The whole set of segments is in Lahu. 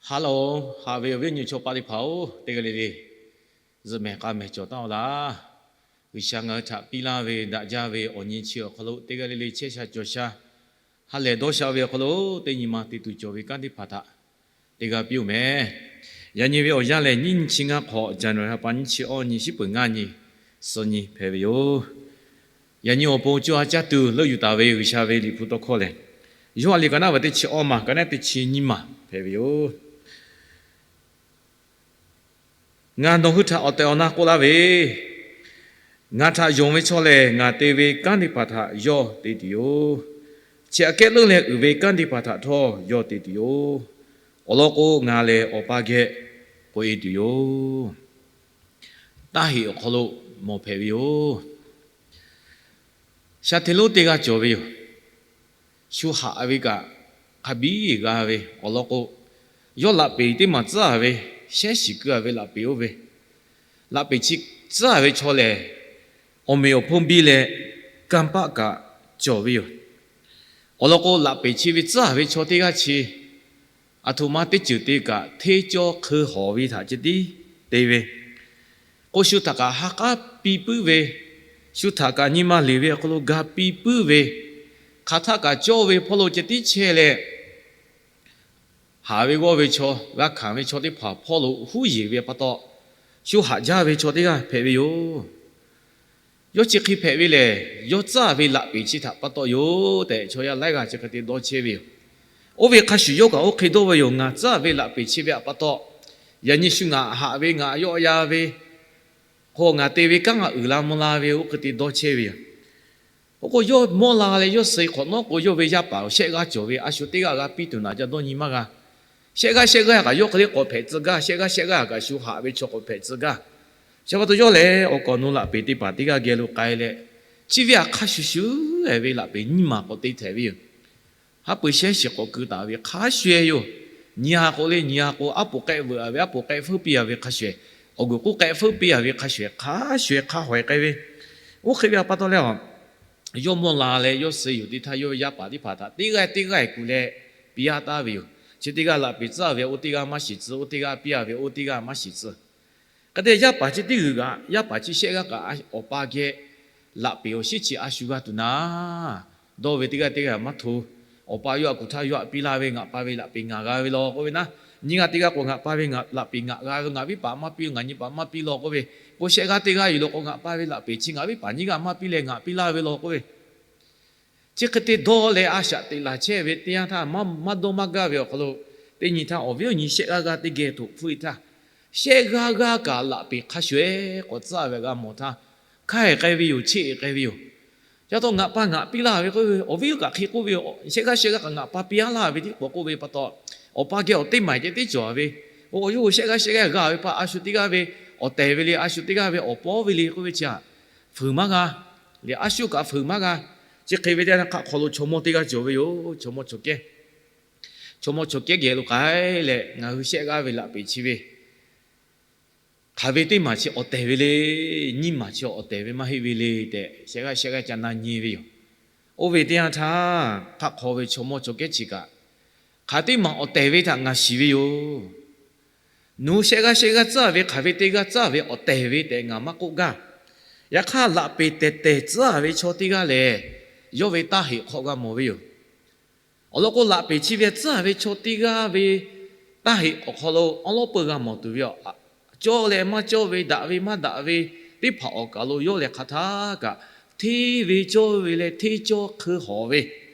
Hello, haꞈ ve awˬ viˉ awˬ nyi chaw paˆ teˇ hpaˍ-oˬ, teˇ g'aˇ le le zuhꞈ mehˍ k'a mehˍ cawˬ taˉ-oˬ laˇ. G'uiˬsha ngaˬ hui htaꞈ piˇ laˇ ve daꞈ jaˇ ve awˬ nyi chi awˬ hk'aw lo teˇ g'aˇ le le chehˇ sha cawˬ sha, ha lehˬ dawˇ sha ve awˬ hk'aw lo teˇ nyi ma te tuˬ cawˬ ve kanˉ teˇ hpaˍ htaꞈ teˇ g'aˇ piˇ-oˬ meh. Yaꞈ nyi ve awˬ yanˇ lehˬ, nyiˇ nyi chi ngaˇ hk'awꞈ, January ha pa nyiˇ chi awˇ nyi shiˉ peuˬ ngaˇ nyi suh nyi hpehꞈ ve yoˬ. Yaꞈ nyi awˬ pon co ha caˇ tuˬ leuˆ yuˬ taˍ ve G'uiˬsha ve Liꞈ hpu tawˇ hkawˇ lehˬ, Yoˇhanˬ liꞈ ka naˆ ve teˇ chi awˇ ma, ka naˆ teˇ chi nyiˇ ma hpehꞈ ve yoˬ. Ngaˬ nawˬ hui htaꞈ awˬ tehˬ awˬ na k'oˆ laˇ ve, ngaˬ htaꞈ yonˍ ve chaw lehˬ, ngaˬ te ve kanˉ teˇ hpaˍ htaꞈ yawˇ te tuˬ yoˬ. Chi aꞈ kehˉ leuˉ leh uiˍ ve kanˉ teˇ hpaˍ htaꞈ htawˇ yawˇ te tuˬ yoˬ. Awˬ lawn k'o, ngaˬ lehˬ Awˬ pa geh k'oꞈ-e tuˬ yoˬ. Taˇ heꞈ awˬ hk'aw lo mawˬ hpehꞈ ve yoˬ. Sha hteˇ lonˉ teˇ g'aˇ cawˬ ve yoˬ. Shu haꞈ ve kaꞈ hk'a biˇ g'a ve awˬ lawn k'o, yawˇ laꞈ peˍ teˇ maˬ tcuhˉ ve, shehˉ shiˍ keu-a ve laꞈ peˍ oˇ ve, laꞈ peˍ chi tcuhˉ ve chaw lehˬ, awˬ meꞈ awˬ hponˇ biˇ leh kanˇ paˆ kaꞈ cawˬ ve yoˬ. Awˬ lawn k'o, laꞈ peˍ chi ve tcuhˉ ve chaw teˇ g'aˇ chi aˬ htoꞈ ma teˇ ceuˬ te kaꞈ hteˇ cawˇ hk'eu hawˍ ve htaꞈ ceh tiˉ te ve k'o, shu htaꞈ kaꞈ ha k'aˉ piˇ puiˉ ve, shu htaꞈ kaꞈ nyi ma liꞈ ve awˬ hk'aw lo ga piˇ puiˉ ve, hk'aˬ htaˆ kaꞈ cawˇ ve hpawˇ lo ceh tiˉ chehˇ leh, haˍ ve g'awˇ ve chaw, g'a hkanˍ ve chaw teˇ hpaˍ hpawˇ lo huˉ yeˬ ve pa taw, shu haꞈ jaˇ ve chaw teˇ g'aˇ hpehꞈ ve yoˬ. Yawˇ chi hk'e hpehꞈ ve lehˬ, yawˇ tcuhˉ ve laꞈ peˍ chi htaꞈ pa taw yoˬ tehꞈ, chaw yaˇ laiˉ g'aˇ chi hk'e te dawˇ chehˇ ve yoˬ. Oˇ ve hk'a shuˍ yawˇ kaꞈ oˇ hk'e dawˇ ve yoˬ. Ngaˬ tcuhˉ ve laꞈ peˍ chi ve htaꞈ pa taw, yaꞈ nyi shu ngaˬ haꞈ ve, ngaˬ yawˆ yan ve, hk'o ngaˬ te ve kanˉ ngaˬ uiˍ la mvuh la ve, oˇ hk'e te dawˇ chehˇ ve yoˬ. Oˇ k'o, yawˇ mawˇ la leh yawˇ suh hk'awꞈ nawˉ k'o, yawˇ ve yaˇ paˍ shehˆ g'aˇ cawˬ ve, a shu teˇ g'aˇ g'a piˇ tuˬ naˍ ca dawˇ nyi maˇ g'a. Shehˆ g'aˇ shehˆ g'aˇ kaꞈ yawˇ hk'e le k'awꞈ hpehꞈ tcuh gaˇ, shehˆ g'aˇ shehˆ g'aˇ kaꞈ shu haꞈ ve chaw k'awꞈ hpehꞈ tcuh gaˇ. Chi pa taw yawˇ lehˬ, awˬ kaˍ awˬ nu laꞈ peˍ teˇ hpaˍ teˇ g'aˇ geh lo k'ai leh, chi ve htaꞈ hk'a shuˍ shuˍ ve laꞈ peˍ nyiˇ maˬ k'awꞈ te htehꞈ ve yoˬ. Haˉ pui shehˉ shiˍ k'awꞈ keu taˍ ve hk'a shuˍ-e yoˬ. Nyi ha k'o le nyi ha k'o, aˉ poꞈ k'ehˆ veuꞈ-a ve, aˉ poꞈ k'ehˆ feuˉ piˇ-a ve hk'a shuˍ-e, awˬ guˬ k'oˆ k'ehˆ feuˉ piˇ-a ve hk'a shuˍ-e, hk'a shuˍ-e hk'a hawehˬ k'ai ve. Oˇ hk'e ve pa taw leh, yawˇ mawˇ la leh yawˇ suh yoˬ teˇ htaˇ, yawˇ ve yaˇ paˍ teˇ hpaˍ htaꞈ teˇ g'aˇ teˇ g'aˇ kuˬ leh piˇ-a taˍ ve yoˬ. Chi teˇ g'aˇ laꞈ peˍ tcuhˉ ve oˇ teˇ g'aˇ maˇ shiˍ tcuh, oˇ teˇ g'aˇ piˇ-a ve oˇ teˇ g'aˇ maˇ shiˍ tcuh. Hk'e te yaˇ paˍ chi teˇ g'uiˬ kaꞈ, yaˇ paˍ chi shehˆ g'aˇ kaꞈ Awˬ pa geh laꞈ peˍ awˬ shiˉ chi a shu g'a tuˬ naˍ, dawˇ ve teˇ g'aˇ teˇ g'aˇ maˇ hto. Awˬ pa yawˇ htaꞈ kuˬ htaˇ yawˇ htaꞈ piˇ laˇ ve, ngaˬ pa ve laꞈ peˍ ngaˬ g'a ve law k'oˆ ve naˉ, nyiˇ g'aˇ teˇ g'aˇ k'o ngaˬ pa ve laꞈ peˍ ngaˬ g'a ve, ngaˬ viˉ paˍ maˇ piˇ, ngaˬ nyi paˍ maˇ piˇ law k'oˆ ve, k'o shehˆ g'aˇ teˇ g'aˇ yuˬ law k'o ngaˬ pa ve laꞈ peˍ chi ngaˬ viˉ paˍ nyiˇ g'aˇ maˇ piˇ leh ngaˬ piˇ laˇ ve law k'oˆ ve, chi hk'e te dawˇ leh a shaꞈ teꞈ laˬ chehˇ ve teˇ yanˇ htaˇ, maˇ dawˇ maˇ gaˇ ve awˬ hk'aw lo, teˇ nyi htaˇ awˬ viˉ awˬ nyi shehˆ g'aˇ g'aˇ teˇ geh htoꞈ hpfuhˆ-e htaˇ, shehˆ g'aˇ g'aˇ kaꞈ laꞈ peˍ hk'a shuˍ-e k'awꞈ tcuhˉ ve g'a mawˬ htaˇ, hk'aˇ-e k'ai ve yoˬ, cheˆ-e k'ai ve yoˬ. Ca taw ngaˬ pa ngaˬ piˇ laˇ ve k'oˆ ve, awˬ viˉ kaꞈ hk'e k'oˆ ve, shehˆ g'aˇ shehˆ g'aˇ kaꞈ ngaˬ pa piˇ-a laˇ ve tiˉ k'awꞈ k'oˆ ve pa taw, awˬ pa geh awˬ teˇ maˬ ceh tiˉ cawˬ ve, awˬ yawˇ hui shehˆ g'aˇ shehˆ g'aˇ g'a ve pa a shu teˇ g'aˇ ve awˬ tehˬ ve le, a shu teˇ g'aˇ ve awˬ pawˇ ve le k'oˆ ve chi htaꞈ fuiˍ maˇ g'a, le a shu kaꞈ fuiˍ maˇ g'a. Chi hk'e ve teˇ yanˇ htaˇ hk'aˆ hk'aw lo chaw mawˇ teˇ g'aˇ cawˬ ve yoˬ. Chaw mawˇ chaw kehˉ, chaw mawˇ chaw kehˉ geh lo k'ai leh, ngaˬ hui shehˆ g'aˇ ve laꞈ peˍ chi ve hk'aˬ ve teˇ maˬ chi awˬ tehˬ ve le, nyiˇ maˬ chi awˬ tehˬ ve maˇ heˆ ve le tehꞈ, shehˆ g'aˇ shehˆ g'aˇ ca na nyi ve yoˬ. Oˇ ve teˇ yanˇ htaˇ hk'aˆ hk'aw ve chaw mawˇ chaw kehˉ chi kaꞈ, hk'aˬ teˇ maˬ awˬ tehˬ ve htaꞈ ngaˬ shiˍ ve yoˬ. Nawˬ hui shehˆ g'aˇ shehˆ g'aˇ tcuhˉ ve hk'aˬ ve teˇ g'aˇ tcuhˉ ve awˬ tehˬ ve tehꞈ ngaˬ maˇ k'oˆ gaˇ. Yaꞈ hk'aˇ, laꞈ peˍ tehˬ tehˬ tcuhˉ ve chaw teˇ g'aˇ lehˬ, yawˇ ve taˇ heꞈ hk'aw g'a mawˬ ve yoˬ. Awˬ lawn k'o, laꞈ peˍ chi ve tcuhˉ ve chaw teˇ g'aˇ ve taˇ heꞈ awˬ hk'aw lo awˉ lawˉ peu g'a mawˬ tuˬ ve, cawˇ leh maˇ cawˇ ve, daꞈ ve maˇ daꞈ ve teˇ hpaˍ awˬ kaˬ lo yawˇ lehˬ hk'aˬ htaˇ kaꞈ, hteˇ ve cawˇ ve leh hteˇ cawˇ hk'eu hawˍ ve,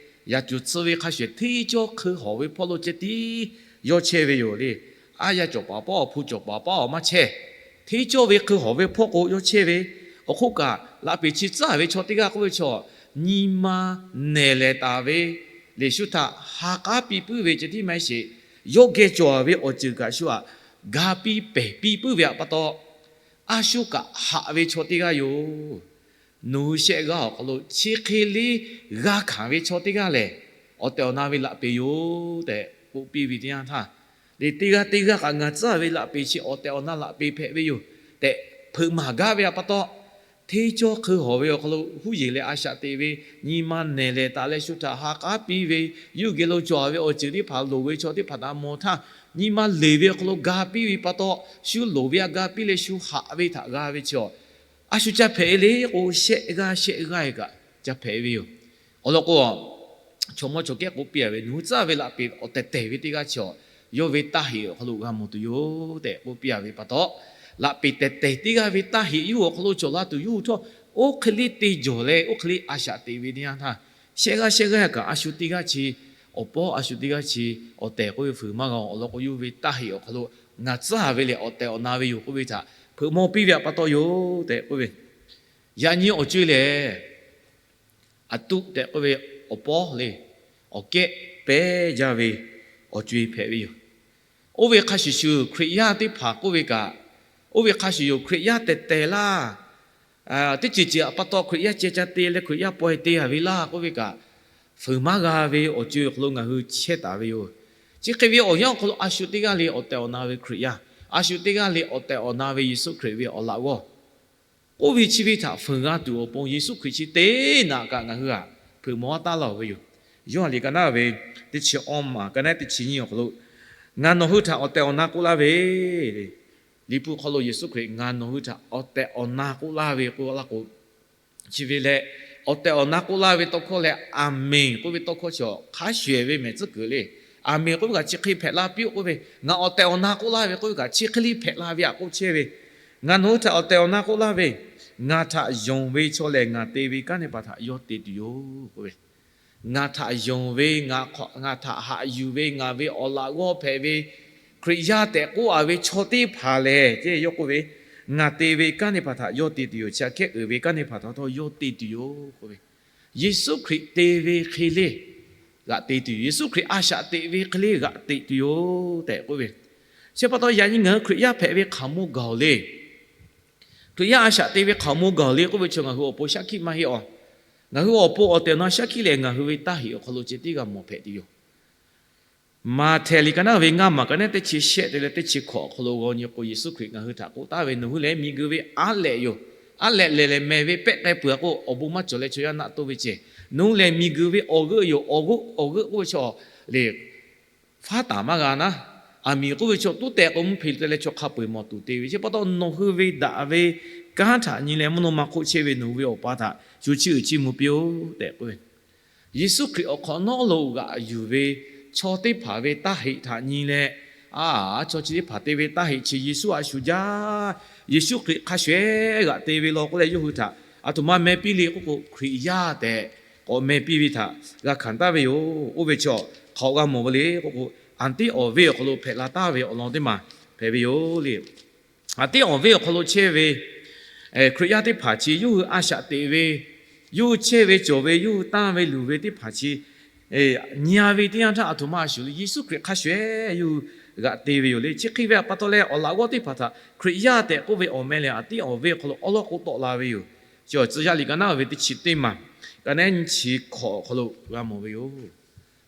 yaꞈ cuˬ tcuh ve hk'a shuˍ hteˇ cawˇ hk'eu hawˍ ve hpawˇ lo ceh tiˉ yawˇ chehˇ ve yoˬ le. Aˉ yaˇ cawˬ paˍ paˉ awˬ, hpu cawˬ paˍ paˉ awˬ maˇ chehˇ. Hteˇ cawˇ ve hk'eu hawˍ ve hpawˇ k'o yawˇ chehˇ ve. Awˬ hk'oˆ kaꞈ, laꞈ peˍ chi tcuhˉ ve chaw teˇ g'aˇ k'oˆ ve chaw, nyi ma nehˬ lehˬ taˍ ve, leˬ shu htaꞈ ha k'aˉ piˇ puiˉ ve ceh tiˉ maˇ heˆ sheˍ, yawˇ geh cawˬ ve awˬ ceuˬ kaꞈ shu htaꞈ ga piˇ pehˬ piˇ puiˉ ve htaꞈ pa taw, a shu kaꞈ haꞈ ve chaw teˇ g'aˇ yoˬ. Nawˬ hui shehˆ g'aˇ awˬ hk'aw lo chi hk'e le g'a hkanˍ ve chaw teˇ g'aˇ lehˬ, awˬ tehˬ awˬ na ve laꞈ peˍ yoˬ tehꞈ k'oˆ piˇ ve teˇ yanˇ htaˇ, le teˇ g'aˇ teˇ g'aˇ kaꞈ ngaˬ tcuhˉ ve laꞈ peˍ chi awˬ tehˬ awˬ na laꞈ peˍ hpehꞈ ve yoˬ tehꞈ hpeuꞈ maˍ gaˇ ve htaꞈ pa taw, hteˇ cawˇ hk'eun hawˬ ve awˬ hk'aw lo huˉ yeˬ leh a shaꞈ teꞈ ve, nyi ma nehˬ lehˬ taˍ leh shu htaꞈ ha k'aˉ piˇ ve, yawˇ hui geh lo cawˬ ve awˬ ceuˬ teˇ hpaˍ loˍ ve chaw teˇ hpaˍ htaꞈ mawˬ htaˇ, nyi ma leˬ ve awˬ hk'aw lo ga piˇ ve pa taw, shu loˍ ve aꞈ ga piˇ leh shu haꞈ ve htaꞈ g'a ve chi a shu ca hpehꞈ e le k'o, shehˆ g'aˇ shehˆ g'aˇ e kaꞈ ca hpehꞈ ve yoˬ. Awˬ lawn k'o, chaw mawˇ chaw kehˉ k'oˆ piˇ a ve, nawˬ hui tcuhˉ ve laꞈ peˍ awˬ tehˬ tehˬ ve teˇ g'aˇ chi a, yawˇ ve taˇ heꞈ awˬ hk'aw lo g'a mawˬ tuˬ yoˬ tehꞈ k'oˆ piˇ a ve pa taw, laꞈ peˍ tehˬ tehˬ teˇ g'aˇ ve taˇ heꞈ yawˇ hui awˬ hk'aw lo cawˬ la tuˬ yawˇ hui htawˇ, oˇ hk'e le te jawˬ leh oˇ hk'e le a shaꞈ teꞈ ve teˇ yanˇ htaˇ, shehˆ g'aˇ shehˆ g'aˇ kaꞈ a shu teˇ g'aˇ chi, awˬ pawˇ a shu teˇ g'aˇ chi awˬ tehˬ k'oˆ ve fuiˍ maˇ g'a. Awˬ lawn k'o, yawˇ hui ve taˇ heꞈ awˬ hk'aw lo ngaˬ tcuhˉ ve lehˬ awˬ tehˬ awˬ na ve yoˬ k'oˆ ve htaꞈ hpeuꞈ maw piˇ ve pa taw yoˬ tehꞈ k'oˆ ve, yaꞈ nyi awˬ co e lehˬ, aˬ tuˆ tehꞈ k'oˆ ve awˬ pawˇ le, awˬ kehˉ pehˉ jaˇ ve awˬ co e hpehꞈ ve yoˬ. Oˇ ve hk'a shuˍ shuˍ Hkriꞈ yaˇ teˇ hpaˍ k'oˆ ve kaꞈ, oˇ ve hk'a shuˍ yoˬ Hkriꞈ yaˇ tehˬ tehˬ laˇ, teˇ ceuˬ ceuˬ pa taw Hkriꞈ yaˇ ceh ca te leh Hkriꞈ yaˇ pawehˇ te a ve laˇ k'oˆ ve kaꞈ, fuiˍ maˇ g'a ve awˬ co e awˬ hk'aw lo ngaˬ hui chehˇ taˍ ve yoˬ. Chi hk'e ve awˬ yanˇ awˬ hk'aw lo a shu teˇ g'aˇ le awˬ tehˬ awˬ na ve Hkriꞈ yaˇ, a shu teˇ g'aˇ le awˬ tehˬ awˬ na ve Yeˍsuˆ Hkriꞈ ve awˬ laꞈ g'awˇ k'oˆ ve chi ve htaꞈ fuiˍ g'a tuˬ awˬ pon Yeˍsuˆ Hkriꞈ chi teˇ naꞈ kaꞈ ngaˬ hui htaꞈ hpeuꞈ maw taˉ laˇ ve yoˬ. Yoˇhanˬ liꞈ ka naˉ ve teˇ chi awˇ maˬ ka naˉ teˇ chi nyiˇ awˬ hk'aw lo, Ngaˬ nawˬ hui htaꞈ awˬ tehˬ awˬ na k'oˆ laˇ ve, Liꞈ hpu hk'aw lo Yeˍsuˆ Hkriꞈ ngaˬ nawˬ hui htaꞈ awˬ tehˬ awˬ na k'oˆ laˇ ve k'oˆ laˇ k'o, chi ve leh, awˬ tehˬ awˬ na k'oˆ laˇ ve tawˇ hkawˇ leh, Aˍmenˍ k'oˆ ve tawˇ hkawˇ chi hk'a shuˍ ehˍ ve mehˍ tcuhˉ kuiˬ le. Aˍmenˍ k'oˆ ve kaꞈ chi hk'e hpehꞈ la piˇ-oˆ k'oˆ ve, ngaˬ awˬ tehˬ awˬ na k'oˆ laˇ ve k'oˆ ve kaꞈ chi hk'e le hpehꞈ la ve htaꞈ k'oˆ chehˇ ve, Ngaˬ nawˬ hui htaꞈ awˬ tehˬ awˬ na k'oˆ laˇ ve, ngaˬ htaꞈ yonˍ ve chaw lehˬ ngaˬ te ve kanˉ teˇ hpaˍ htaꞈ yawˇ te tuˬ yoˬ k'oˆ ve, ngaˬ htaꞈ yonˍ ve, ngaˬ htaꞈ haꞈ yuˬ ve, ngaˬ ve awˬ laꞈ g'awˇ hpehꞈ ve Hkriꞈ yaˇ tehꞈ k'oˆ a ve chaw teˇ hpaˍ lehˬ, ceh yawˇ k'oˆ ve, ngaˬ te ve kanˉ teˇ hpaˍ htaꞈ yawˇ te tuˬ yoˬ. Chi aꞈ kehˉ uiˍ ve kanˉ teˇ hpaˍ htaꞈ htawˇ yawˇ te tuˬ yoˬ k'oˆ ve, Yeˍsuˆ Hkriꞈ te ve hk'e le g'aꞈ te tuˬ yoˬ. Yeˍsuˆ Hkriꞈ a shaꞈ teꞈ ve hk'e le g'aꞈ teꞈ tuˬ yoˬ tehꞈ k'oˆ ve, chi pa taw yaꞈ nyi ngaˬ hui Hkriꞈ yaˇ hpehꞈ ve hk'aˬ mawˇ gaˬ-oˬ le. Hkriꞈ yaˇ a shaꞈ te ve hk'aˬ mawˇ gaˬ-oˬ le k'oˆ ve chi ngaˬ hui awˬ pon shaˉ hkiˆ maˇ heˆ a. Ngaˬ hui awˬ pon awˬ tehˬ awˬ na shaˉ hkiˆ lehˬ, ngaˬ hui ve taˇ heꞈ awˬ hk'aw lo ceh tiˉ g'a mawˬ hpehꞈ tuˬ yoˬ. Maꞈhtehˍ liꞈ ka naˉ ve ngaˇ maˬ ka naˉ teˇ chi shehˆ te leh teˇ chi hkawꞈ awˬ hk'aw lo g'aw nyi k'o, Yeˍsuˆ Hkriꞈ ngaˬ hui htaꞈ k'oˆ taˍ ve, Nawˬ hui lehˬ miˬguiˬ ve aˉ lehꞈ yoˬ. Aˉ lehꞈ lehˬ lehˬ mehˬ ve pehˆ k'ai peuˬ-a k'o, awˬ bon maˇ cawˬ leh chaw yaˇ naˆ toˇ ve ceh. Nawˬ hui lehˬ miˬguiˬ ve awˬ g'euˆ yoˬ. Awˬ g'euˆ, awˬ g'euˆ k'oˆ ve chaw lehˬ, faˉ taˍ maˇ g'a naˉ. Aˬ miˍ k'oˆ ve chaw tuˉ tehꞈ k'o mvuhˇ hpe te leh chaw hk'a peu-eˬ mawˬ tuˬ te ve. Chi pa taw nawˬ hui ve daꞈ ve kanˉ htaꞈ nyi leh mvuhˇ naw ma hk'oˆ chehˇ ve nawˬ hui ve Awˬ pa htaꞈ shu chiˇ uiˍ chiˇ mvuh piˇ-oˆ tehꞈ k'oˆ ve, Yeˍsuˆ Hkriꞈ awˬ hk'awꞈ nawˉ lo g'aꞈ yuˬ ve chaw teˇ hpaˍ ve taˇ heꞈ htaꞈ nyi leh, a, chaw chi teˇ hpaˍ te ve taˇ heꞈ chi Yeˍsuˆ a shu jaˇ. Yeˍsuˆ Hkriꞈ hk'a shuˍ ehˉ g'aꞈ te ve law k'oˆ leh, yawˇ hui htaꞈ aˬ htoꞈ ma meh piˇ le k'oˆ k'o, Hkriꞈ yaˇ tehꞈ k'awꞈ meh piˇ ve htaꞈ g'a hkanˍ taˍ ve yoˬ. Oˇ ve chi hk'aˬ g'a mawˬ ve le k'oˆ k'o, Anˍtiˆawˍ venˇ awˬ hk'aw lo hpehꞈ la taˍ ve awˬ lawn teˇ maˬ hpehꞈ ve yoˬ le. Anˍtiˆawˍ venˇ awˬ hk'aw lo chehˇ ve Hkriꞈ yaˇ teˇ hpaˍ chi yawˇ hui a shaꞈ teꞈ ve, yawˇ hui chehˇ ve cawˬ ve, yawˇ hui tanˇ ve luˬ ve teˇ hpaˍ chi nyi-a ve teˇ yanˇ htaˇ, aˬ htoꞈ ma a shuˍ le, Yeˍsuˆ Hkriꞈ hk'a shuˍ ehˉ yawˇ hui g'aꞈ te ve yoˬ le. Chi hk'e ve pa taw leh, awˬ laꞈ g'awˇ teˇ hpaˍ htaꞈ Hkriꞈ yaˇ tehꞈ k'oˆ ve awˬ meh lehˬ, Anˍtiˆawˍ venˇ awˬ hk'aw lo awˉ lawˉ k'oˆ tawˆ la ve yoˬ. Chi awˬ tcuh yaˇ liꞈ ka naˉ ve teˇ chi teˇ maˬ, ka naˉ nyiˇ chi hkawꞈ awˬ hk'aw lo g'a mawˬ ve yoˬ.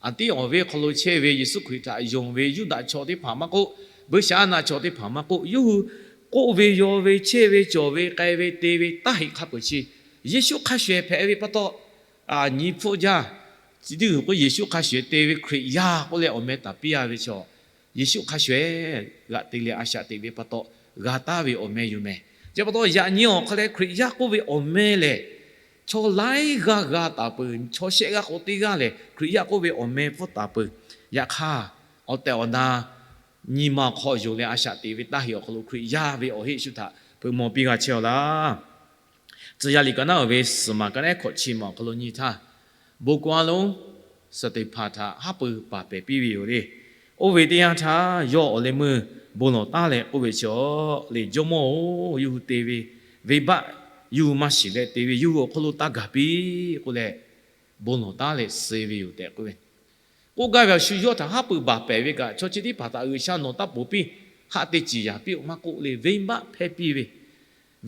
Anˍtiˆawˍ venˇ hk'aw lo chehˇ ve Yeˍsuˆ Hkriꞈ htaꞈ yonˍ ve Yuˇdaꞈ chaw teˇ hpaˍ maˇ k'oˆ, buiˇshaˆaˉnaˆ chaw teˇ hpaˍ maˇ k'oˆ, yawˇ hui k'oˆ ve, yaw ve, chehˇ ve, cawˬ ve, k'ai ve, te ve, taˇ heꞈ hk'a peu-eˬ chi Yeˍsuˆ hk'a shuˍ ehˉ hpehꞈ ve pa taw, nyi hpfuhˆ jaˇ. Chi teˇ g'uiˬ k'o Yeˍsuˆ hk'a shuˍ ehˉ te ve Hkriꞈ yaˇ k'oˆ leh awˬ meh taˍ piˇ-a ve chaw, Yeˍsuˆ hk'a shuˍ ehˉ g'aꞈ te leh a shaꞈ teꞈ ve pa taw g'a taˍ ve awˬ meh yoˬ meh. Chi pa taw yaꞈ nyi awˬ hk'aw leh Hkriꞈ yaˇ k'oˆ ve awˬ meh lehˬ, chaw laiˉ g'aˇ g'a taˍ peuˬ. Chaw shehˆ g'aˇ k'o teˇ g'aˇ lehˬ Hkriꞈ yaˇ k'oˆ ve awˬ meh pfuhˇ taˍ peuˬ. Yaꞈ hk'aˇ, awˬ tehˬ awˬ na nyi ma awˬ hk'aw yonˍ leh a shaꞈ teꞈ ve taˇ heꞈ awˬ hk'aw lo Hkriꞈ yaˇ ve awˬ heˆ shu htaꞈ hpeuꞈ maw piˇ g'a chehˇ-aw laˇ. Tcuh yaˇ liꞈ ka naˉ ve suhˍ maˬ ka naˉ hkawꞈ chi maˬ awˬ hk'aw lo nyi htaˇ, bon kawˇ a lonˉ Steˍhpanˍ htaꞈ haˉ pui paˍ pehˍ piˇ ve yoˬ le. Oˇ ve teˇ yanˇ htaˇ yawˇ awˬ leh meuˇ bon lawˬ taˉ leh k'oˆ ve chi, Le jawˇmawˇ-oˬ, yawˇ hui te ve venˇbaˆ yawˇ hui maˇ shiˍ leh te ve, yawˇ hui awˬ hk'aw lo taˇ gaˬ piˇ k'oˆ leh, bon lawˬ taˉ leh suh ve yoˬ tehꞈ k'oˆ ve, k'oˆ gaˇ ve a shu yawˇ htaꞈ haˉ pui baˬ pehˍ ve kaꞈ, chaw chi teˇ hpaˍ htaꞈ G'uiˬsha nawˬ taˇ ponˬ piˇ, haˆ te ciˍ yaˍ piˇ-oˆ maˇ k'oˆ le, venˇbaˆ hpehˇ piˇ ve,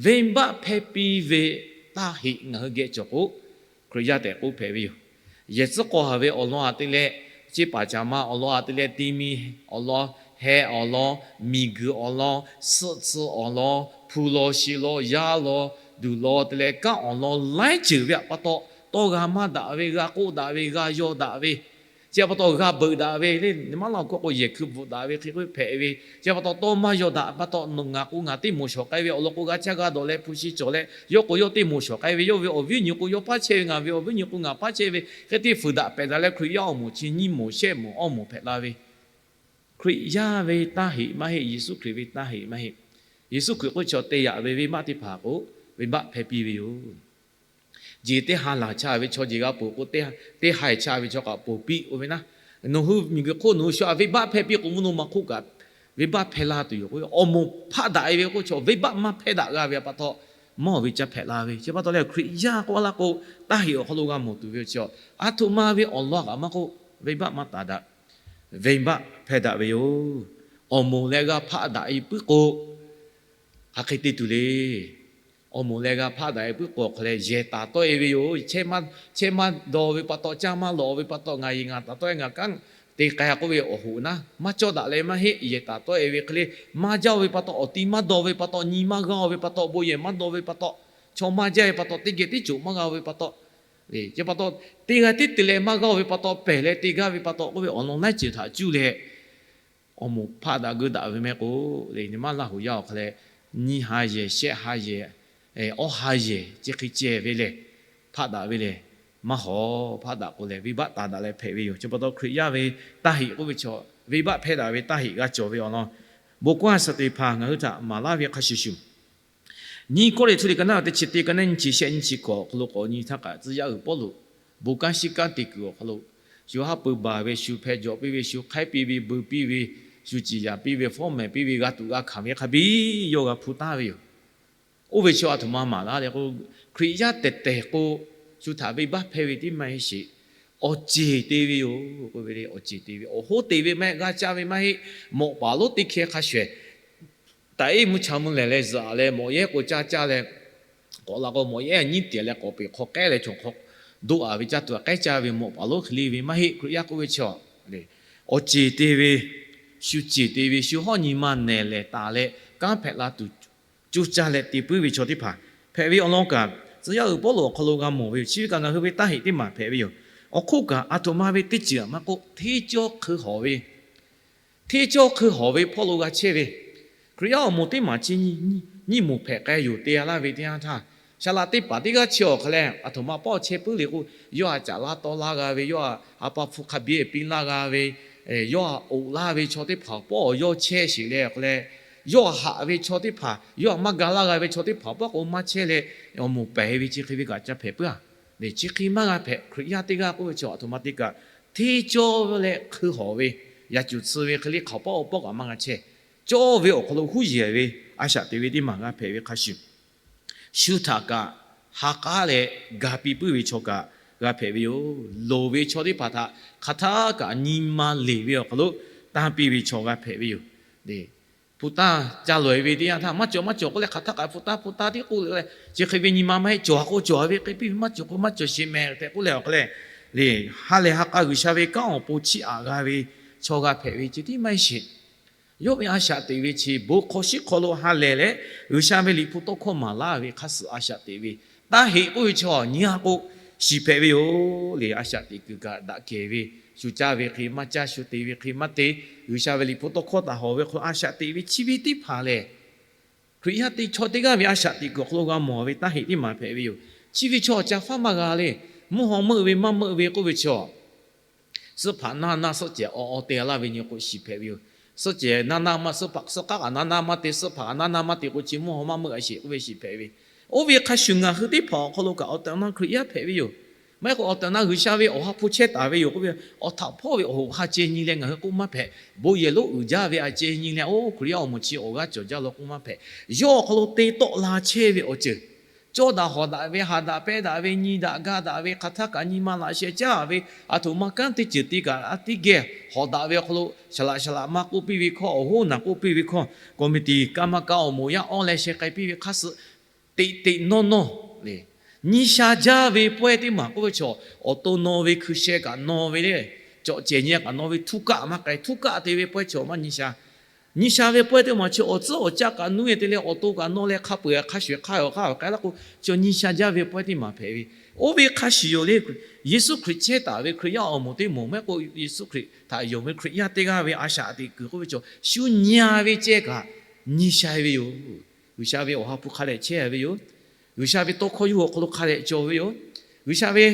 venˇbaˆ hpehˇ piˇ ve taˇ heꞈ ngaˬ hui geh cawˬ k'o, Hkriꞈ yaˇ tehꞈ k'oˆ hpehꞈ ve yoˬ. Yehˬ tcuhˉ k'aw haˍ ve awˬ lawn aꞈ te leh, ceˇ paˍ caˍ ma awˬ lawn aꞈ te leh, ti mi awˬ lawn, heh awˬ lawn, miˬguiˬ awˬ lawn, suhˆ tcuh awˬ lawn, hpu law shi law, yaˇ law, duˬ law te leh kanˉ awˬ lawn laiˉ ceuˬ ve htaꞈ pa taw, tawˇ g'a maˇ daꞈ ve, g'a k'oˆ daꞈ ve, g'a yaw daꞈ ve, chi htaꞈ pa taw g'a beuꞈ daꞈ ve le. Nyi ma laˇ awˬ hk'aw k'o yehˬ hkui bvuhꞈ daꞈ ve, hk'e k'oˆ hpehꞈ ve, chi htaꞈ pa taw tawˇ maˇ yaw daꞈ pa taw, nawˬ ngaˬ k'o ngaˬ teˇ moˍ shawˍ k'ai ve, awˬ lawn k'o g'a caˇ g'a dawˬ leh hpu shi cawˬ leh, yawˇ k'o yawˇ teˇ moˍ shawˍ k'ai ve, yawˇ ve awˬ viˉ awˬ nyi k'o yawˇ paˉ chehˇ ve, ngaˬ ve awˬ viˉ awˬ nyi k'o ngaˬ paˉ chehˇ ve, hk'e te fuiˍ daꞈ pehˬ daꞈ leh Hkriꞈ yaˇ awˬ moˍ chi nyiˇ moˍ shehˆ moˍ awˇ moˍ hpehꞈ la ve, Hkriꞈ yaˇ ve taˇ heꞈ maˇ heˆ, Yeˍsuˆ Hkriꞈ ve taˇ heꞈ maˇ heˆ. Yeˍsuˆ Hkriꞈ k'oˆ chaw te yaꞈ ve venˇbaˆ teˇ hpaˍ k'o, venˇbaˆ hpehˇ piˇ ve yoˬ. Jeˬ teˇ ha laˬ cha ve chaw jeˬ g'a ponˬ k'o, teˇ ha eˬ cha ve chaw kaꞈ ponˬ piˇ k'oˆ ve naˉ, nawˬ hui miˬguiˬ hk'oˆ nawˬ hui shu a venˇbaˆ hpehˇ piˇ k'o, mvuhˇ naw ma hk'oˆ kaꞈ venˇbaˆ hpehˇ la tuˬ yoˬ k'o, awˬ moˍ hpaˆ daꞈ e ve k'oˆ chaw venˇbaˆ maˇ hpehˇ daꞈ g'a ve pa taw, mawˇ ve caˇ hpehꞈ la ve. Chi pa taw leh Hkriꞈ yaˇ k'oˆ laˇ k'o, taˇ heꞈ awˬ hk'aw lo g'a mawˬ tuˬ ve awˬ chi, a htoꞈ ma ve awˬ lawn kaꞈ maˇ k'oˆ, venˇbaˆ maˇ taˍ daꞈ, venˇbaˆ hpehˇ daꞈ ve yoˬ. Awˬ moˍ leh g'a hpaˆ daꞈ e puiˉ k'o, hk'aˬ hk'e te tuˬ le. Awˬ moˍ leh g'a hpaˆ daꞈ e puiˉ k'o awˬ hk'aw leh yehˬ taˍ tawˆ e ve yoˬ. Chehˇ maˇ dawˇ ve pa taw, caˇ maˇ lawꞈ ve pa taw, ngaˬ yehˬ ngaˬ taˍ tawˆ e, ngaˬ kanˉ te k'ai k'oˆ ve awˬ hoꞈ naˉ, maˇ cawˇ daꞈ leh maˇ heˆ. Yehˬ taˍ tawˆ e ve hk'e le, maˇ jaˇ ve pa taw, awˬ ti maˇ dawˇ ve pa taw, nyi maˇ g'aˇ ve pa taw, bon yehˬ maˇ dawˇ ve pa taw, chaw maˇ jaˇ ve pa taw, teˇ geh tiˉ coˬ maˇ g'a ve pa taw, chi pa taw, teˇ g'aˇ tiˉ te leh maˇ g'aˇ ve pa taw, pehˬ leh te gaˇ ve pa taw k'oˆ ve awˬ lawn laiˉ ceuˬ htaꞈ cuˇ leh awˬ moˍ hpaˆ daꞈ geuˇ daꞈ ve meh k'o, le nyi ma Laˇ huˍ yaˇ awˬ hk'aw leh, nyiˇ ha yehˬ, shehˆ ha yehˬ, awˇ ha yehˬ chi hk'e ceh ve lehˬ, hpaˆ daꞈ ve lehˬ, maˇ hawˍ. Hpaˆ daꞈ k'o lehˬ, venˇbaˆ taˍ daꞈ leh hpehꞈ ve yoˬ. Chi pa taw Hkriꞈ yaˇ ve taˇ heꞈ k'oˆ ve chaw, venˇbaˆ hpehˇ daꞈ ve taˇ heꞈ g'a cawˬ ve awˬ lawn, bon kaˇ a shaꞈ teꞈ hpaˍ ngaˬ hui htaꞈ maˍ laˇ ve hk'a shuˍ shuˍ, nyiˇ Kawˇrenˍhtuˆ liꞈ ka naˉ teˇ chi teˇ, ka naˉ nyiˇ chi shehˆ nyiˇ chi hkawꞈ awˬ hk'aw lo k'awꞈ nyi htaˇ kaꞈ, tcuh yaˇ uiˍ Pawˇluꞈ bon kanˉ shiˉ kanˉ te kuiˬ awˬ hk'aw lo, shu haˉ pui baˬ ve, shu hpeh jawꞈ piˇ ve, shu hk'aiˉ piˇ ve, beu piˇ ve, shu ciˍ yaˍ piˇ ve, fawˉ mehˍ piˇ ve, g'a tuꞈ g'a hkanˍ ve hk'a biˇ yawˇ g'a hpu taˍ ve yoˬ. Oˇ ve chaw a htoꞈ ma maˍ laˇ le k'o, Hkriꞈ yaˇ tehˬ tehˬ k'o, shu htaꞈ venˇbaˆ hpehˇ ve tiˉ maˇ heˆ sheˍ, awˬ ceˬ te ve yoˬ k'oˆ ve le. Awˬ ceˬ te ve, awˬ hoˉ te ve maˇ heˆ, g'a ca ve maˇ heˆ. Mawꞈ paˍ lonˉ teˇ hkeh hk'a shuˍ ehˍ taꞈ iˉ mvuhˇ cha mvuhˇ lehˬ leh zuhꞈ leh, mawꞈ yehˉ k'o caˇ caˇ leh, k'awꞈ la k'o mawꞈ yehˉ nyiˉ tiˍ leh k'awꞈ peꞈ hk'aw k'ehˉ leh, chaw hk'aw doˆ a ve caˇ tuˬ a k'ehˉ caˇ ve mawꞈ paˍ lonˉ hk'e le ve maˇ heˆ. Hkriꞈ yaˇ k'oˆ ve chaw, awˬ ceˬ te ve, shu ceˬ te ve, shu hawˉ nyi ma nehˬ lehˬ taˍ leh kanˉ hpehꞈ la tuˬ coˇ caˇ leh te puiˉ ve chaw teˇ hpaˍ hpehꞈ ve awˬ lawn kaꞈ, tcuh yaˇ uiˍ Pawˇluꞈ awˬ hk'aw lo g'a mawˬ ve yoˬ. Chi ve kaꞈ ngaˬ hui ve taˇ heꞈ teˇ maˬ hpehꞈ ve yoˬ. Awˬ hk'oˆ kaꞈ a htoꞈ ma ve teˇ ceuˬ maˇ k'oˆ, hteˇ cawˇ hk'eun hawˍ ve, hteˇ cawˇ hk'eun hawˍ ve hpawˇ lo g'a chehˇ ve, Hkriꞈ yaˇ awˬ moˍ teˇ maˬ chi nyiˇ moˍ hpehꞈ k'ai yoˬ te a laˇ ve teˇ yanˇ htaˇ, saˍ laꞈ teˇ paˍ teˇ g'aˇ chi awˬ hk'aw leh a htoꞈ ma pawˆ chehˇ puiˉ le k'o, yawˇ a caꞈ laˇ tawˇ laˇ g'a ve, yawˇ a pa hpu hk'a biˇ piˇ laˇ g'a ve, yawˇ a oꞈ laˇ ve chaw teˇ hpaˍ pawˆ yawˇ chehˇ sheˍ leh awˬ hk'aw leh, yawˇ a haꞈ ve chaw teˇ hpaˍ, yawˇ a maˇ ga laˇ g'a ve chaw teˇ hpaˍ pawˆ k'o maˇ chehˇ leh, awˬ moˍ pehˬ ve chi hk'e ve kaꞈ ca hpehꞈ puiˉ a. Chi hk'e maˇ g'a hpehꞈ. Hkriꞈ yaˇ teˇ g'aˇ k'oˆ ve chaw a htoꞈ ma te kaꞈ, hteˇ cawˇ leh hk'eun hawˍ ve, yaꞈ cuˬ tsuh ve hk'e le hk'aoˍ pawˆ awˬ pawˆ kaꞈ maˇ g'a chehˇ. Cawˇ ve awˬ hk'aw lo huˉ yehˬ ve a shaꞈ teꞈ ve teˇ maˬ g'a hpehꞈ ve hk'a shuˍ, shu htaꞈ kaꞈ ha k'aˉ leh ga piˇ puiˉ ve chaw kaꞈ g'a hpehꞈ ve yoˬ. Loˍ ve chaw teˇ hpaˍ htaꞈ hk'aˬ htaˇ kaꞈ nyi ma leˬ ve awˬ hk'aw lo tanˇ piˇ ve chaw g'a hpehꞈ ve yoˬ. Hpu taˇ ca lawˬ e ve teˇ yanˇ htaˇ, maˇ cawˬ maˇ cawˬ k'oˆ leh hk'aˬ htaˇ kaꞈ hpu taˇ hpu taˇ tiˉ k'oˆ leh, chi hk'e ve nyi ma maˇ heˆ. Cawˬ k'o cawˬ ve hk'e piˇ ve, maˇ cawˬ k'o maˇ cawˬ sheˍ mehˍ tehꞈ k'oˆ leh awˬ hk'aw leh, le ha lehˬ ha k'a G'uiˬsha ve kanˉ awˬ pon chiˇ aꞈ g'a ve chaw g'a hpehꞈ ve chi tiˉ maˇ heˆ sheˍ. Yawˇ ve a shaꞈ teꞈ ve chi bon hk'aw shiˉ hk'aw lo ha lehˬ leh, G'uiˬsha ve liꞈ hpu tawˇ hkawˇ maˍ laˇ ve hk'a suhˍ a shaꞈ teꞈ ve, taˇ heꞈ k'oˆ ve chaw nyi ha k'o shiˍ hpehꞈ ve yoˬ. Le a shaꞈ teꞈ kuiˬ kaꞈ daꞈ kehˬ ve, shu caˇ ve hk'e maˇ caˇ, shu te ve hk'e maˇ te, G'uiˬsha ve liꞈ hpu tawˇ hkawˇ htaꞈ hawˍ ve hk'aw lo a shaꞈ teꞈ ve chi ve teˇ hpaˍ lehˬ, Hkriꞈ yaˇ teˇ chaw teˇ g'aˇ ve a shaꞈ teꞈ kuiˬ awˬ hk'aw lo g'a mawˬ ve taˇ heꞈ teˇ maˬ hpehꞈ ve yoˬ. Chi ve chaw ca faˉ maˇ g'a le. Mvuhˇ haw meuˆ ve maˇ meuˆ ve k'oˆ ve chaw, suhˉ hpaꞈ naˇ naˇ suhˆ cehˬ awˬ awˬ te laˇ ve nyi k'o shiˍ hpehꞈ ve yoˬ. Suhˆ cehˬ naˇ naˇ maˇ suhˉ hpaꞈ suhˉ k'aˉ kaꞈ naˇ naˇ maˇ te, suhˉ hpaꞈ kaꞈ naˇ naˇ maˇ te k'o chi mvuhˇ haw maˇ meuˆ a sheˍ k'oˆ ve shiˍ hpehꞈ ve. Oˇ ve hk'a shuˍ ngaˬ hui teˇ hpaˍ awˬ hk'aw lo kaꞈ awˬ tehˬ awˬ na Hkriꞈ yaˇ hpehꞈ ve yoˬ. Maˇ heˆ k'o awˬ tehˬ awˬ na G'uiˬsha ve awˬ ha hpu chehˇ taˍ ve yoˬ k'oˆ ve, awˬ htaꞈ hpawˇ ve awˬ hoꞈ ha ceh nyi leh ngaˬ hui k'oˆ maˇ hpehꞈ. Bon yehˬ lonˉ uiˍ jaˇ ve a ceh nyi leh, oˇ Hkriꞈ yaˇ awˬ moˍ chi awˬ g'aˇ cawˬ jaˇ law k'oˆ maˇ hpehꞈ. Yawˇ awˬ hk'aw lo te tawˆ la chehˇ ve awˬ ceuˬ, cawˇ daꞈ hawˍ daꞈ ve, haꞈ daꞈ pehnˇ daꞈ ve, nyi daꞈ ga daꞈ ve, hk'aˬ htaˇ kaꞈ nyi ma laꞈ sheh caˇ ve, a htoꞈ ma kanˉ teˇ ceuˬ te kaꞈ a teˇ geh hawˍ daꞈ ve awˬ hk'aw lo, shaˍ laꞈ shaˍ laꞈ ma k'oˆ piˇ ve hkawˇ, awˬ hoˉ naˬ k'oˆ piˇ ve hkawˇ, committee kaˇ maˇ kaˇ awˬ moˍ yaˇ awˇ leh sheh k'ai piˇ ve hk'a suhˍ, teꞈ teꞈ nawˇ nawˇ le, nyi sha jaˇ ve pawehˇ teˇ maˬ k'oˆ ve chaw, awˬ to naw ve hkui sheh kaꞈ naw ve le, cawꞈ cehˬ nyi kaꞈ naw ve htuˇ kaˆ maˇ k'ai, htuˇ kaˆ te ve pawehˇ chaw maˇ nyi sha. Nyi sha ve pawehˇ teˇ maˬ chi awˬ tcuhˉ awˬ caˆ kaꞈ nuˇ e te leh awˬ to kaꞈ nawˇ leh hk'a peu-eˬ hk'a shuˍ hk'a awˬ hk'aˇ awˬ k'ai laˇ k'o, chi nyi sha jaˇ ve pawehˇ teˇ maˬ hpehꞈ ve. Oˇ ve hk'a shuˍ yoˬ le. Yeˍsuˆ Hkriꞈ chehˇ taˍ ve Hkriꞈ yaˇ awˬ moˍ teˇ moˍ maˇ heˆ k'o, Yeˍsuˆ Hkriꞈ htaꞈ yonˍ ve Hkriꞈ yaˇ teˇ g'aˇ ve a shaꞈ teꞈ kuiˬ k'oˆ ve chaw shu nyi ve ceh kaꞈ nyi sha ve yoˬ. G'uiˬsha ve awˬ ha hpu hk'a dehꞈ chehˇ ve yoˬ. G'uiˬsha ve tawˇ hkawˇ yawˇ hui awˬ hk'aw lo hk'a dehꞈ cawˬ ve yoˬ. G'uiˬsha ve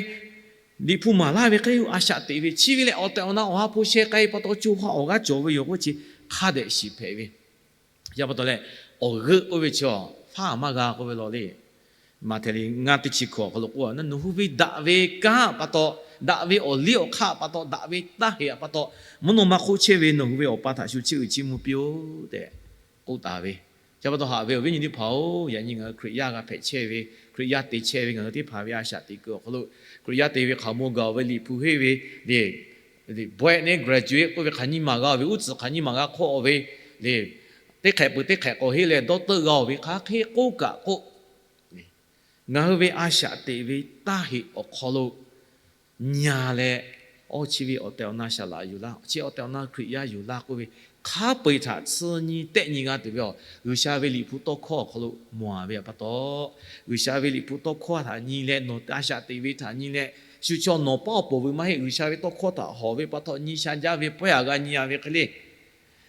Liꞈ hpu maˍ laˇ ve hk'e le, a shaꞈ teꞈ ve chi ve lehˬ, awˬ tehˬ awˬ na awˬ ha hpu sheh k'ai pa taw co ha awˬ g'aˇ cawˬ ve yoˬ k'oˆ chi hk'a dehꞈ shiˍ hpehꞈ ve. Yaꞈ pa taw leh, awˬ g'euˆ k'oˆ ve chi a faˉ maˇ g'a k'oˆ ve law le. Maꞈhtehˍ liꞈ ngaˇ teˇ chi hkawꞈ awˬ hk'aw lo k'oˆ a, nawˬ hui ve daꞈ ve kanˉ pa taw, daꞈ ve awˬ liˇ awˬ hk'aˇ pa taw, daꞈ ve taˇ heꞈ pa taw, mvuhˇ naw ma hk'oˆ chehˇ ve nawˬ hui ve Awˬ pa htaꞈ shu chiˇ uiˍ chiˇ mvuh piˇ-oˆ tehꞈ k'oˆ taˍ ve. Chi pa taw haꞈ ve awˬ viˉ nyi teˇ hpaˍ-oˬ, yaꞈ nyi ngaˬ hui Hkriꞈ yaˇ g'a hpehꞈ chehˇ ve, Hkriꞈ yaˇ te chehˇ ve ngaˬ hui teˇ hpaˍ ve a shaꞈ teꞈ kuiˬ awˬ hk'aw lo, Hkriꞈ yaˇ te ve hk'aˬ maw gaˬ ve Liꞈ hpu henˇ ve le, bawehˆ neˉ graduate k'oˆ ve hk'aˬ nyi maˬ g'a ve, uˉ tcuhˍ hk'aˬ nyi maˬ g'a hk'awˇ ve le, teˇ hk'ehꞈ peuˬ teˇ hk'ehꞈ k'awꞈ henˇ leh doctor g'a-oˬ ve hk'aˬ hk'e k'oˆ kaꞈ k'o, ngaˬ hui ve a shaꞈ teꞈ ve taˇ heꞈ awˬ hk'aw lo nya leh, awˇ chi ve awˬ tehˬ awˬ na shaˍ laꞈ yuˬ laˇ, chi awˬ tehˬ awˬ na Hkriꞈ yaˇ yuˬ laˇ k'oˆ ve, hk'a peu-eˬ htaꞈ tsuhˇ nyi tehˆ nyi g'a tuˬ ve a, G'uiˬsha ve Liꞈ hpu tawˇ hkawˇ awˬ hk'aw lo mawˬ a ve pa taw, G'uiˬsha ve Liꞈ hpu tawˇ hkawˇ htaꞈ nyi leh nawˬ a shaꞈ teꞈ ve htaꞈ nyi leh, shu chaw nawˬ paˉ awˬ poˍ ve maˇ heˆ, G'uiˬsha ve tawˇ hkawˇ htaꞈ hawˍ ve pa taw nyi sha jaˇ ve pawehˇ a g'a nyi a ve hk'e le.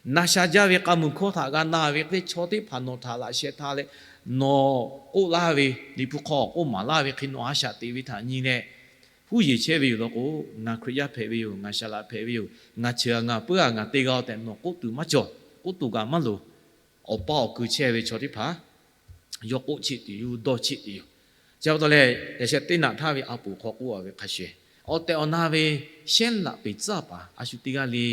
Na sha jaˇ ve k'a muiˬ hkawˇ htaꞈ g'a na ve hk'e le, chaw teˇ hpaˍ nawˬ htaꞈ laꞈ sheh htaˇ leh, nawˬ k'oˆ laˇ ve Liꞈ hpu hk'aw k'oˆ maˍ laˇ ve hk'e nawˬ a shaꞈ teꞈ ve htaꞈ nyi leh, huˉ yeˬ chehˇ ve yoˬ law k'o, ngaˬ Hkriꞈ yaˇ hpehꞈ ve yoˬ, ngaˬ shaˍ laꞈ hpehꞈ ve yoˬ, ngaˬ cheuˬ a ngaˬ puiˉ a ngaˬ te g'a-oˬ tehꞈ nawˬ k'oˆ tuˬ maˇ cawˬ. K'oˆ tuˬ kaꞈ maˇ loˍ. Awˬ paˇ awˬ kui chehˇ ve chaw teˇ hpaˍ yawˇ k'oˆ cheˆ tuˬ yoˬ, dawˇ cheˆ tuˬ yoˬ. Chi pa taw leh, yaꞈ sheh teˇ naꞈ htaˇ ve a poˍ hk'aw k'oˆ a ve hk'a shuˍ, awˬ tehˬ awˬ na ve shehˉ laꞈ peˍ tcuhˉ paˍ a shu teˇ g'aˇ le.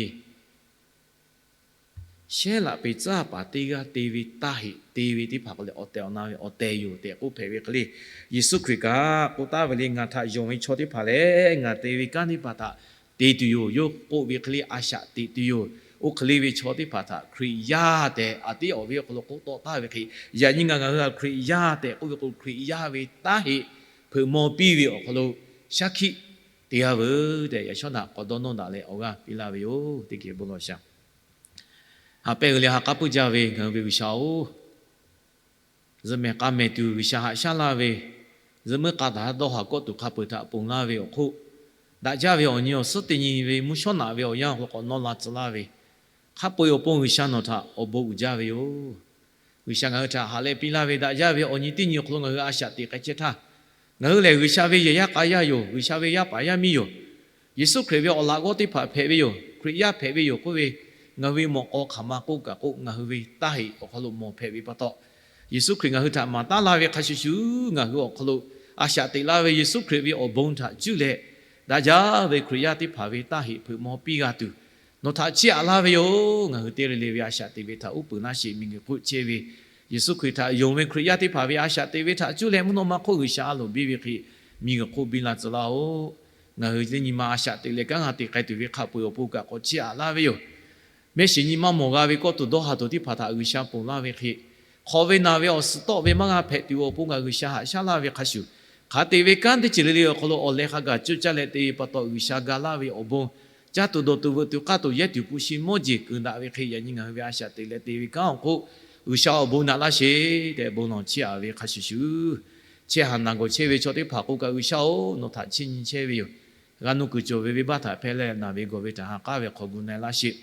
Shehˉ laꞈ peˍ tcuhˉ paˍ teˇ g'aˇ te ve taˇ heꞈ te ve teˇ hpaˍ k'o leh, awˬ tehˬ awˬ na ve awˬ tehˬ yoˬ tehꞈ k'oˆ hpehꞈ ve hk'e le. Yeˍsuˆ Hkriꞈ kaꞈ k'oˆ taˍ ve le, ngaˬ htaꞈ yonˍ ve chaw teˇ hpaˍ lehˬ, ngaˬ te ve kanˉ teˇ hpaˍ htaꞈ te tuˬ yoˬ. Yawˇ k'oˆ ve hk'e le a shaꞈ teꞈ tuˬ yoˬ. Oˇ hk'e le ve chaw teˇ hpaˍ htaꞈ Hkriꞈ yaˇ tehꞈ a tiˉ awˬ viˉ awˬ hk'aw lo k'oˆ tawˆ taˍ ve hk'e, yaꞈ nyi ngaˬ ngaˬ hui a Hkriꞈ yaˇ tehꞈ k'oˆ ve k'o, Hkriꞈ yaˇ ve taˇ heꞈ hpeuꞈ maw piˇ ve awˬ hk'aw lo shaˉ hkiˆ te g'a veuˬ tehꞈ, yaꞈ shawˉ naꞈ k'awꞈ dawˇ nawˇ daꞈ leh awˬ g'aˇ piˇ laˇ ve yoˬ. Teˇ geh bon lawˬ shaˍ. Haꞈ pehnˇ g'uiˬ leh ha k'aˉ puiˉ jaˇ ve ngaˬ hui ve G'uiˬsha-oˬ, zuhꞈ mehˍ k'a mehˍ tuˬ G'uiˬsha haꞈ shaˉ laˇ ve, zuhꞈ muiˉ k'a daꞈ dawˇ haˍ kawˆ tuˬ hk'a peu-eˬ htaꞈ ponˬ laˇ ve awˬ hk'oˆ, daꞈ jaˇ ve awˬ nyi awˬ suhˉ teˇ nyi ve mvuhˇ shawˉ naꞈ ve awˬ yanˇ awˬ hk'aw lo k'awꞈ nawˇ la tcuh laˇ ve, hk'a peu-eˬ awˬ pon G'uiˬsha nawˬ htaꞈ awˬ bon uiˍ jaˇ ve yoˬ. G'uiˬsha ngaˬ hui htaꞈ haꞈ leh piˇ laˇ ve daꞈ jaˇ ve awˬ nyi teˇ nyi awˬ hk'aw lo ngaˬ hui a shaꞈ teꞈ k'ai chehˇ htaˇ, ngaˬ hui lehˬ G'uiˬsha ve yehˬ yaˇ k'a yaˇ yoˬ. G'uiˬsha ve yaˇ paˍ yaˇ miˇ yoˬ. Yeˍsuˆ Hkriꞈ ve awˬ laꞈ g'awˇ teˇ hpaˍ hpehꞈ ve yoˬ. Hkriꞈ yaˇ hpehꞈ ve yoˬ k'oˆ ve, ngaˬ hui ve mawꞈ k'aw hk'aˬ ma k'oˆ kaꞈ k'oˆ, ngaˬ hui ve taˇ heꞈ awˬ hk'aw lo mawˬ hpehꞈ ve pa taw, Yeˍsuˆ Hkriꞈ ngaˬ hui htaꞈ maˍ taˉ laˇ ve hk'a shuˍ shuˍ, ngaˬ hui awˬ hk'aw lo a shaꞈ teꞈ laˇ ve Yeˍsuˆ Hkriꞈ ve awˬ bon htaꞈ cuˇ leh, daꞈ jaˇ ve Hkriꞈ yaˇ teˇ hpaˍ ve taˇ heꞈ hpeuꞈ maw piˇ g'a tuˬ, nawˬ htaꞈ chiˇ aꞈ laˇ ve yoˬ. Ngaˬ hui teˇ g'aˇ le le ve a shaꞈ teꞈ ve htaꞈ uˉ peunˍ laˇ sheˍ. Miˬguiˬ hk'oˆ chehˇ ve Yeˍsuˆ Hkriꞈ htaꞈ yonˍ ve Hkriꞈ yaˇ teˇ hpaˍ ve a shaꞈ teꞈ ve htaꞈ cuˇ leh mvuhˇ naw ma hk'oˆ G'uiˬsha a loˍ biˇ ve hk'e, miˬguiˬ hk'oˆ biˇ la tcuh laˇ-oˆ. Ngaˬ hui teˇ nyi ma a shaꞈ teꞈ leh kanˉ g'a te k'ai tuˬ ve hk'a peu-eˬ awˬ pon kaꞈ k'awꞈ chiˇ aꞈ laˇ ve yoˬ. Mehˆ shiˍ nyi ma mawˬ g'a ve kawˆ tuˬ dawˇ haˍ tuˬ teˇ hpaˍ htaꞈ G'uiˬsha ponˬ laˇ ve hk'e, hk'awꞈ ve naˬ ve awˬ suhˍ tawˆ ve maˇ g'a hpehꞈ tuˬ awˬ pon kaꞈ G'uiˬsha haꞈ shaˉ laˇ ve hk'a shuˍ, hk'aˬ te ve kanˉ teˇ ceuˬ le le awˬ hk'aw lo awˬ leh hk'a gaˬ cuˇ caˇ leh te ve pa taw, G'uiˬsha ga laˇ ve awˬ bon, caˇ tuˬ dawˬ tuˬ veuꞈ tuˬ k'aˇ tuˬ yehˇ tuˬ hpu shi mawˇ jeˬ keunˍ daꞈ ve hk'e, yaꞈ nyi ngaˬ hui ve a shaꞈ teꞈ leh te ve kanˉ awˬ hk'oˆ G'uiˬsha awˬ bon naꞈ laˇ sheˍ tehꞈ bon lawˬ chiˇ aꞈ ve hk'a shuˍ shuˍ, chehˇ haˍ naˬ gawˬ chehˇ ve chaw teˇ hpaˍ k'oˆ kaꞈ, G'uiˬsha-oˬ, nawˬ htaꞈ chiˇ nyi chehˇ ve yoˬ. G'a nuˇ kuiˬ cawˬ ve venˇbaˆ htaꞈ hpehˇ leh naˬ ve gawˬ ve htaꞈ ha k'aˉ ve hk'aw gu na-e laˇ sheˍ.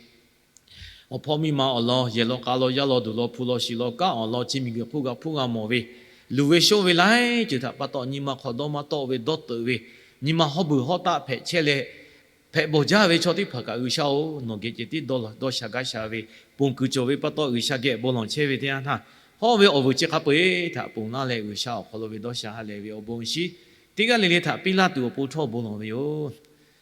Awˬ hpawˇ miˇ ma awˬ lawn yehˬ law k'a law yaˇ law duˬ law hpu law shiˍ law kanˉ awˬ lawn chi miˬguiˬ hk'oˆ g'a hpuˇ g'a mawˬ ve, luˬ ve shoˇ ve laiˉ ceuˬ htaꞈ pa taw nyi ma hk'awꞈ dawˇ maˇ tawˆ ve dawˇ teuꞈ ve, nyi ma hawˉ beuˬ hawˉ taˆ hpehꞈ chehˇ leh, hpehꞈ bawˬ jaˇ ve chaw teˇ hpaˍ kaꞈ, G'uiˬsha-oˬ, nawˬ geh ceh tiˉ dawˇ sha gaˇ sha ve ponˬ kuiˬ cawˬ ve pa taw, G'uiˬsha geh bon lawˬ chehˇ ve teˇ yanˇ htaˇ, hawˉ ve awˬ vuiˬ chi hk'a peu-eˬ htaꞈ ponˬ laˇ leh, G'uiˬsha awˬ hk'aw lo ve dawˇ sha ha lehˬ ve awˬ bon shiˉ teˇ g'aˇ le le htaꞈ piˇ laˇ tuˬ awˬ pon htawˇ bon lawˬ ve yoˬ.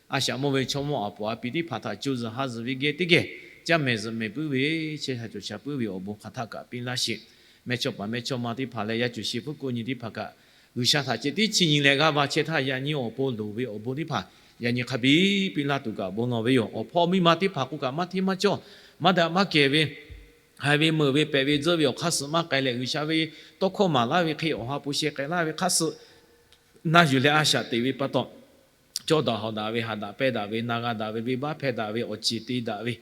A shaꞈ mawˇ ve chaw mawˇ aˬ poˍ aˬ pi teˇ hpaˍ htaꞈ co zuhˬ ha zuhˬ ve geh teˇ geh caˇ mehˍ zuhꞈ mehˍ puiˉ ve, chehˇ sha cawˬ sha puiˉ ve awˬ bon hk'aˬ htaˆ kaꞈ piˇ laˇ sheˍ. Mehˇchawˇpaˍ mehˇchawˇma teˇ hpaˍ leh yaˇ cuˬ shi puˉ k'o nyi teˇ hpaˍ kaꞈ, G'uiˬsha htaꞈ ceh tiˉ chiˇ nyi leh g'aˇ va chehˇ htaˇ, yaꞈ nyi awˬ pon loˍ ve awˬ bon teˇ hpaˍ yaꞈ nyi hk'a biˇ piˇ laˇ tuˬ kaꞈ bon lawˬ ve yoˬ. Awˬ hpawˇ miˇ ma teˇ hpaˍ k'o kaꞈ, maˇ hteˇ maˇ cawˇ, maˇ daꞈ maˇ kehˬ ve, haiˬ ve meuꞈ ve pehꞈ ve tzuhˆ ve awˬ hk'aˇ suh maˇ k'ai leh, G'uiˬsha ve tawˇ hkawˇ maˍ laˇ ve hk'e awˬ ha hpu sheh k'ai laˇ ve hk'aˇ suh na yuˬ leh a shaꞈ teꞈ ve pa taw, cawˇ daꞈ hawˍ daꞈ ve, haꞈ daꞈ pehnˇ daꞈ ve, na g'a daꞈ ve, venˇbaˆ hpehˇ daꞈ ve, awˬ ceˬ te daꞈ ve,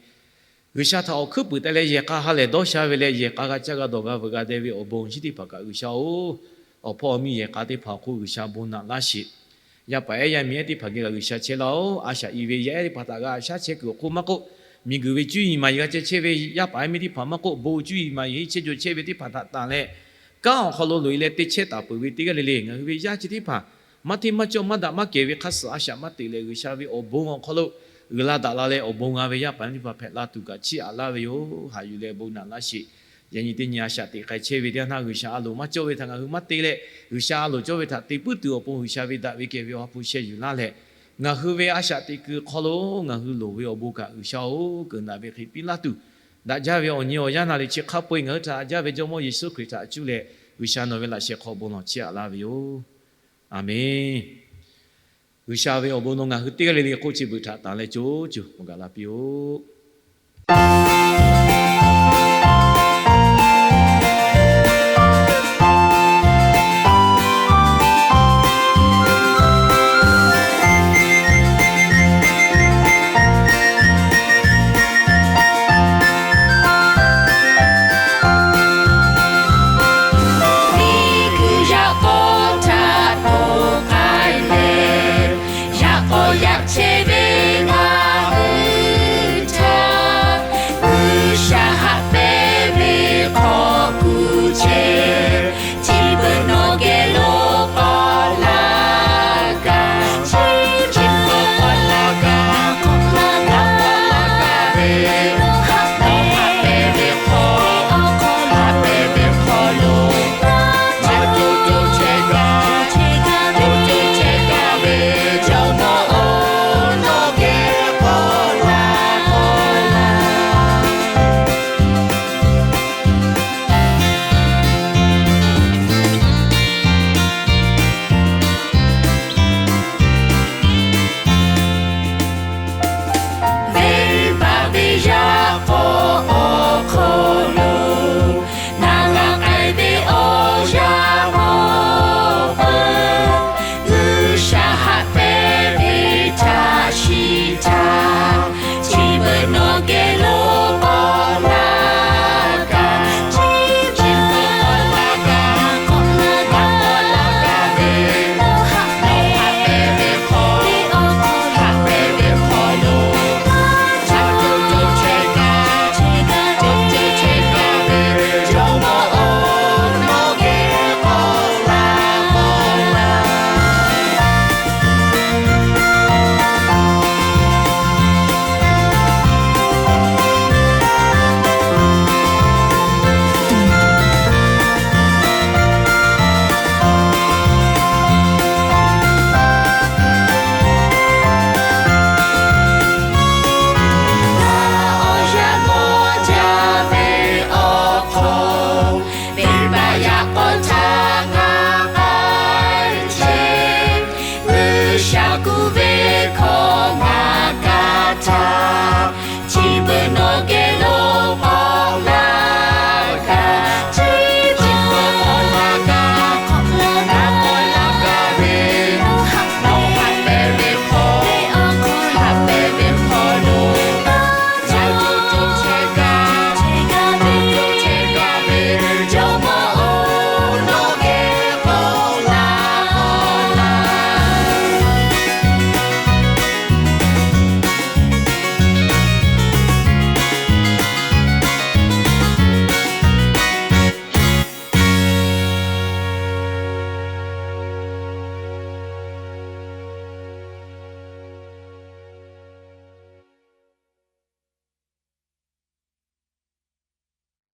G'uiˬsha htaꞈ awˬ hkuiˉ puiˍ te leh yehˬ k'a ha lehˬ dawˇ sha ve leh yehˬ k'a g'a caˇ g'a dawˬ g'a veuꞈ g'a deh ve awˬ bon chi teˇ hpaˍ kaꞈ G'uiˬsha-oˬ, awˬ hpawˇ awˬ miˇ yehˬ k'a teˇ hpaˍ awˬ hk'oˆ G'uiˬsha bon naꞈ laˇ sheˍ. Yaˇ paˍ ehˉ yaˇ miˇ ehˉ teˇ hpaˍ geh kaꞈ G'uiˬsha chehˇ laˇ-oˬ. A shaꞈ i ve yaˇ ehˉ teˇ hpaˍ htaꞈ g'a shaˉ chehˇ kuiˬ awˬ hk'oˆ maˇ k'oˆ, miˬguiˬ ve cuˇ yiˍ maˍ yiˍ g'a ceh chehˇ ve yaˇ paˍ ehˉ miˇ teˇ hpaˍ maˇ k'oˆ, bon cuˇ yiˍ maˍ yiˍ henˇ chehˇ jaw chehˇ ve teˇ hpaˍ htaꞈ tanˬ leh, kanˉ awˬ hk'aw lo loꞈ e leh te chehˇ taˍ peuˬ ve teˇ g'aˇ le le ngaˬ hui ve yaˇ chi teˇ hpaˍ maˇ hteˇ maˇ cawˇ maˇ daꞈ maˇ kehˬ ve hk'a suhˍ a shaꞈ maˇ teꞈ leh G'uiˬsha ve awˬ bon awˬ hk'aw lo uiˍ la daꞈ la leh awˬ bon g'a ve yaˇ paˍ ehˉ teˇ hpaˍ hpehꞈ la tuˬ kaꞈ chiˇ aꞈ laˇ ve yoˬ. Haꞈ yuˬ leh bon naꞈ laˇ sheˍ. Yaꞈ nyi teˇ nyi a shaꞈ teꞈ k'ai chehˇ ve teˇ g'aˇ htaˇ G'uiˬsha a loˍ maˇ cawˇ ve htaꞈ ngaˬ hui maˇ te leh, G'uiˬsha a loˍ cawˇ ve htaꞈ te puiˉ tuˬ awˬ pon G'uiˬsha ve daꞈ ve kehˬ ve awˬ ha hpu sheh yuˬ laˇ leh, ngaˬ hui ve a shaꞈ teꞈ kuiˬ hk'aw lo ngaˬ hui loˍ ve awˬ bon kaꞈ G'uiˬsha-oˬ, keunˍ daꞈ ve hk'e piˇ laˇ tuˬ, daꞈ jaˇ ve awˬ nyi awˬ yanˇ naˍ riˍ chi hk'a peu-eˬ ngaˬ hui htaꞈ daꞈ jaˇ ve Jawˇmawˇ Yeˍsuˆ Hkriꞈ htaꞈ cuˇ leh, G'uiˬsha nawˬ ve laꞈ sheh hk'aw bon lawˬ chiˇ aꞈ laˇ ve yoˬ. Aˬmenˍ. G'uiˬsha ve awˬ bon nawˬ ngaˬ hui teˇ g'aˇ le le k'oˆ chi beuꞈ htaꞈ tanˬ leh co co awˬ gaˬ la piˇ-oˆ.